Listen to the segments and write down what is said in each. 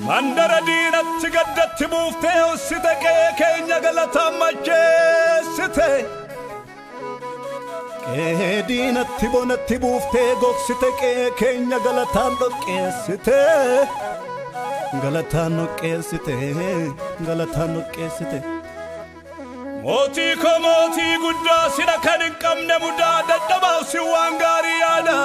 Mandara diinatti gaddatti buuftee hossite qe'ee keenya galataan macheessite. Qe'ee diinatti bonatti buuftee gogsite qe'ee keenya galataan dhoqqeessite. Galataan dhoqqeessite, galataan dhoqqeessite. Mootii koo mootii guddaa sida kan hin qabne mudaa dadhabaaf si waan gaarii yaada.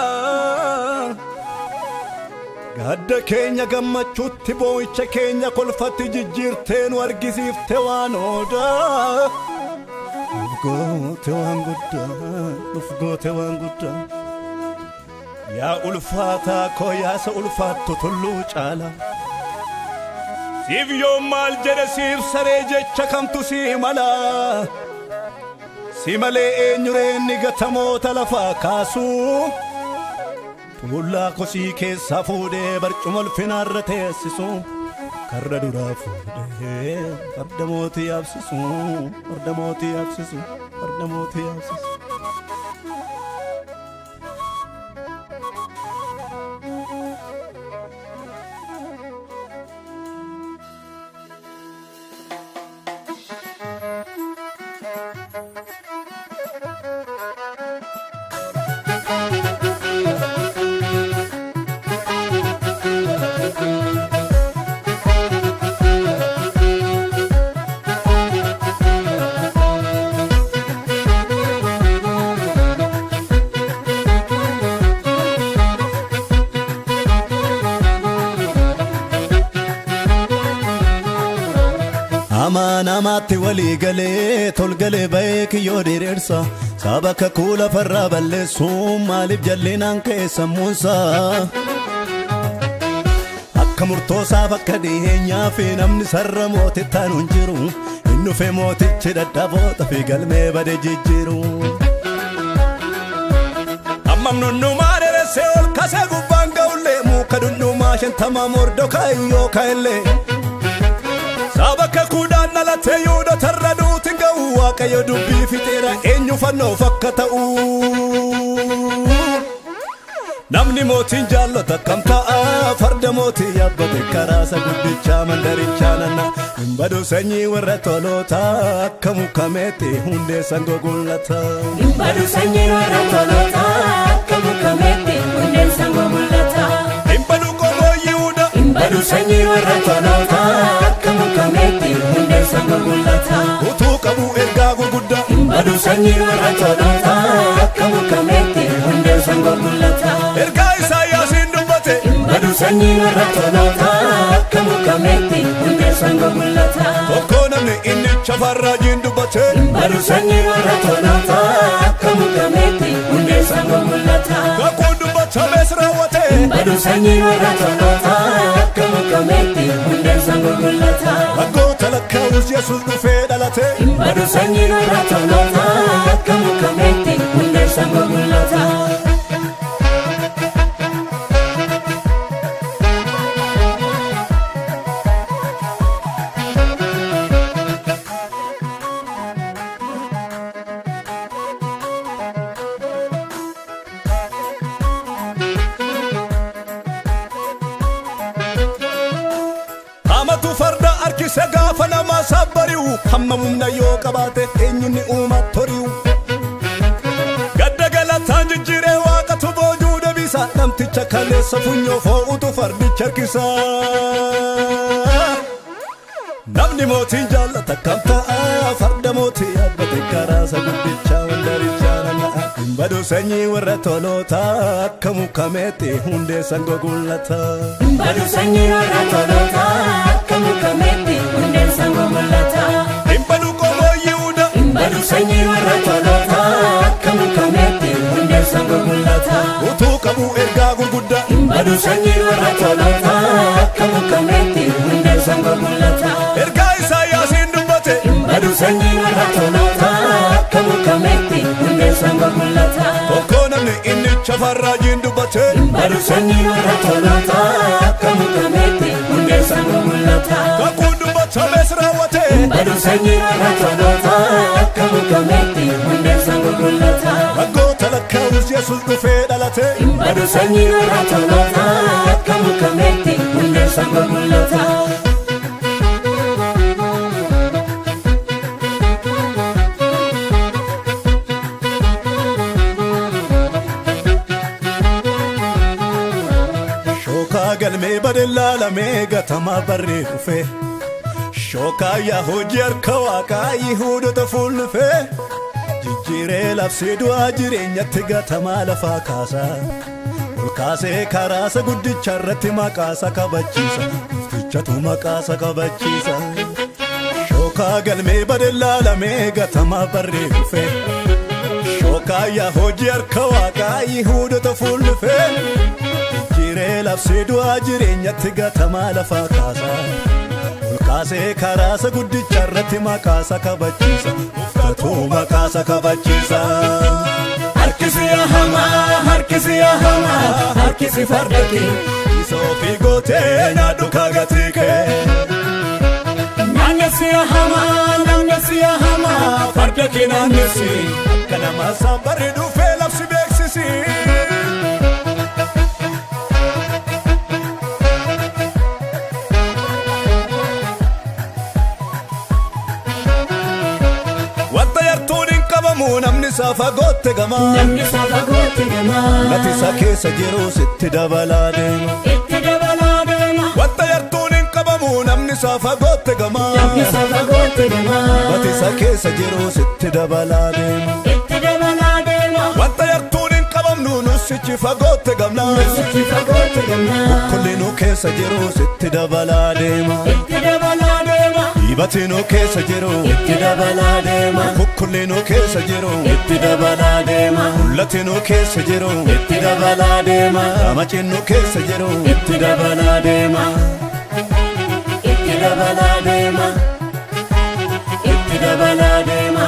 Gadda keenya gammachuutti boo'icha keenya kolfatti jijjiirtee nu argisiifte waan odaa. Nuuf goote waan guddaa, nuuf goote waan guddaa. Yaa ulfaataa koo yaasa ulfaattu tulluu caala. Siif yoom maal jedhe siif saree jecha kamtu sii mala. Si malee eenyuree inni gatamoota lafaa kaasuu. Tuullaa kosii keessaa fuudhee barcuma ulfinaarra teessisu. Karra duraa fuudhee farda mootii yaabsisu. Farda mootii yaabsisu. Farda mootii yaabsisu. Amaan amaatti walii galee tolgalee ba'ee kiyyoo diriirsa. Saba kakuu lafarraa balleessuun maaliif jallinaan ka'e sammuunsa. Akka murtoosaaf akka dhiyeenyaa fi namni sarara mootitti aanu hin jiru. Inni dhufee mootichi dadhaboota fi galmee bade jijjiiru. Ammam nunnumaa dheeressee ol kaasee gubbaan ga'ullee muka dhundhumaa 50 mordokaa yoo ka'ellee. Saba kakuudhaan dhalatee Yihuudotarra duutiin ga'u Waaqayyo dubbii fixeera eenyu fannoof akka ta'u. Namni mootiin jaallatu akkam ta'a farda mootii yaabbate karaa isa guddichaa mandarichaa nanna. Hin badu sanyii warra tolootaa akka mukameetti hundeessan gogullata. Hin badu sanyiin warra tolootaa akka mukameetti hundeessan gogullata. Hin badu qomoo Yihuudaa. Hin badu sanyiin warra tolootaa akka mukameetti hundeessan gogullata. Utuu qabu ergaa gurguddaa. Hin badu sanyiin warra tolootaa akka mukameetti hundeessan gogullata. Ergaa Isaayyaasiin dubbate. Hin badu sanyiin warra tolootaa akka mukameetti hundeessan gogullata. Tokko namni inni chafarraajiin dubbate. Hin badu sanyiin warra tolootaa akka mukameetti hundeessan gogullata. Kakuun dubbatames raawwate. Hin badu sanyiin warra tolootaa akka mukameetti hundeessan gogullata. Waggoota lakkaa'us Yesuus dhufee dhalate. Hin badu sanyiin warra tolootaa akka mukameetti hundeessan gogullata. Hamatu farda harkise gaafa namaa sabbari'u. Hamma humna yoo qabaate eenyuun ni uuma tori'u. Gadda galataan jijjiiree waaqatu boojuu deebisa. Namticha kaleessa funyoo foo'utu fardicha harkisa. Namni mootiin jaallata akkam ta'a farda mootii yaabbate karaa isa guddichaa mandarichaa nana'a. Hin badu sanyii warra tolootaa akka mukameetti hundeessan gogullata. Hin badu sanyiin warra tolootaa akka mukameetti hundeessan gogullata. Hin badu qomoo Yihuudaa. Hin badu sanyiin warra tolootaa akka mukameetti hundeessan gogullata. Utuu qabu ergaa gurguddaa. Hin badu sanyiin warra tolootaa akka mukameetti hundeessan gogullata. Ergaa Isaayyaasiin dubbate. Hin badu sanyiin warra tolootaa akka mukameetti hundeessan gogullata. Tokko namni inni chafarraajiin dubbate. Hin badu sanyiin warra tolootaa akka mukameetti hundeessan gogullata. Kakuun dubbatames raawwate. Hin badu sanyiin warra tolootaa akka mukameetti hundeessan gogullata. Waggoota lakkaa'us Yesuus dhufee dhufee dhalate. Badu sanyiin warra toloota akka muka meexxii hundeen sangoo mul'ata. Shookaa galmee badellaalamee gatamaa barree dhufe. Shookaa yaa hojii harka waaqaa Yihuudota fuullufee. Jijjiiree labsee du'aa jireenyatti gatamaa lafaa kaasa. Ol kaasee karaasa guddicha irratti maqaasa kabachiisa. Giftichatu maqaasa kabachiisa. Shookaa galmee badellaalamee gatamaa barree dhufe. Shookaa yaa hojii harka waaqaa Yihuudota fuullufee. Jijjiiree labsee du'aa jireenyatti gatamaa lafaa kaasa. Ol kaasee karaasa guddicha irratti maqaasa kabachiisa. Uffatu maqaasa kabachiisa. Harkisi yaa hamaa, harkisi yaa hamaa, harkisi farda kee. Isa ofii gootee nyaadhu kaagatii kee. Naannessi yaa hamaa, naannessi yaa hamaa, farda kee naannessi. Akka nama sabarri dhufee labsi beeksisi. Wanta yartuun hin qabamu namni isaa fagootte gamaa. Namni isaa fagootti gamaa. Lati isaa keessa jirus itti dabalaa deema. Itti dabalaa deema. Wanta yartuun hin qabamu namni isaa fagootte gamaa. Namni isaa fagootti gamaa. Lati isaa keessa jirus itti dabalaa deema. Itti dabalaa deema. Wanta yartuun hin qabamnu nusichi fagootte gamnaa. Sichi fagootti gamaa. Kullinuu keessa jirus itti dabalaa deema. Itti dabalaa deema. Dhibatinuu keessa jiru. Itti dabalaa deema. Kukkullinuu keessa jiru. Itti dabalaa deema. Mul'atinuu keessa jiru. Itti dabalaa deema. Ramacinnuu keessa jiru. Itti dabalaa deema. Itti dabalaa deema. Itti dabalaa deema.